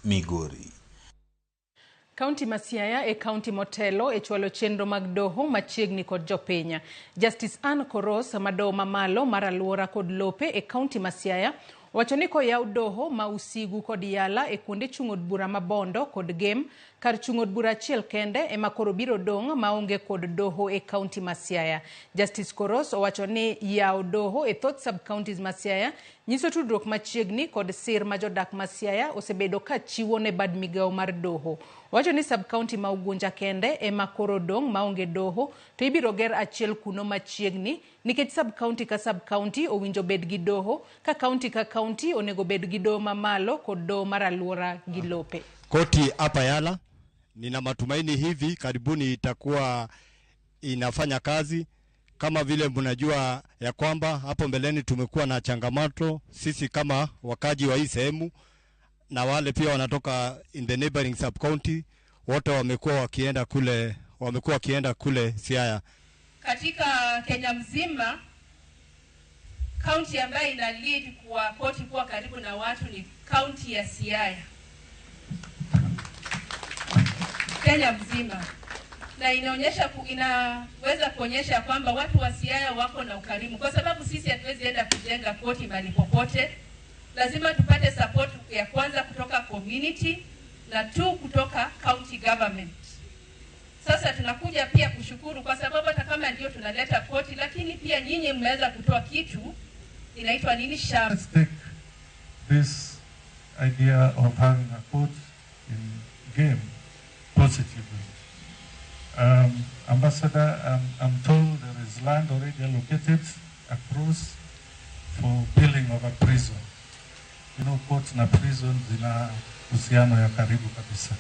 Migori. Kaunti ma Siaya e kaunti motelo e chwalo chenro mag doho machiegni kod jopiny. Justice Ann Koros ma doho mamalo mar aluora kod lope e kaunti ma Siaya owacho ni koyaw doho ma Usigu kod Yala e kuonde chung' od bura ma Bondo kod Gem, kar chung' od bura achiel kende ema koro biro dong' maonge kod doho e kaunti ma Siaya. Justice Koros owacho ni yawo doho e thoth sub-counties ma Siaya nyiso tudruok machiegni kod sir ma jodak ma Siaya osebedo ka chiwo ne bad migawo mar doho. Owacho ni sub-county ma Ugunja kende ema koro dong' maonge doho to ibiro ger achiel kuno machiegni nikech sub-county ka sub-county owinjo bed gi doho ka county ka county onego bed gi doho mamalo kod doho mar aluora gi lope. Koti hapa Yala, nina matumaini hivi karibuni itakuwa inafanya kazi. Kama vile mnajua ya kwamba hapo mbeleni tumekuwa na changamoto sisi kama wakaji wa hii sehemu na wale pia wanatoka in the neighboring sub county, wote wamekuwa wakienda kule Siaya. Katika Kenya mzima, kaunti ambayo ina lead kwa koti kuwa karibu na watu ni kaunti ya Siaya. Kenya mzima. Na inaweza kuonyesha kwamba watu wa Siaya wako na ukarimu, kwa sababu sisi hatuwezi enda kujenga koti mahali popote. Lazima tupate support ya kwanza kutoka community na 2 kutoka county government. Sasa tunakuja pia kushukuru kwa sababu hata kama ndio tunaleta koti, lakini pia nyinyi mmeweza kutoa kitu inaitwa nini, shamba. Let's take this idea of having a court in Gem positively. Ambassador, I'm told there is land already allocated across for building of a prison. Court na prison zina uhusiano ya karibu kabisa.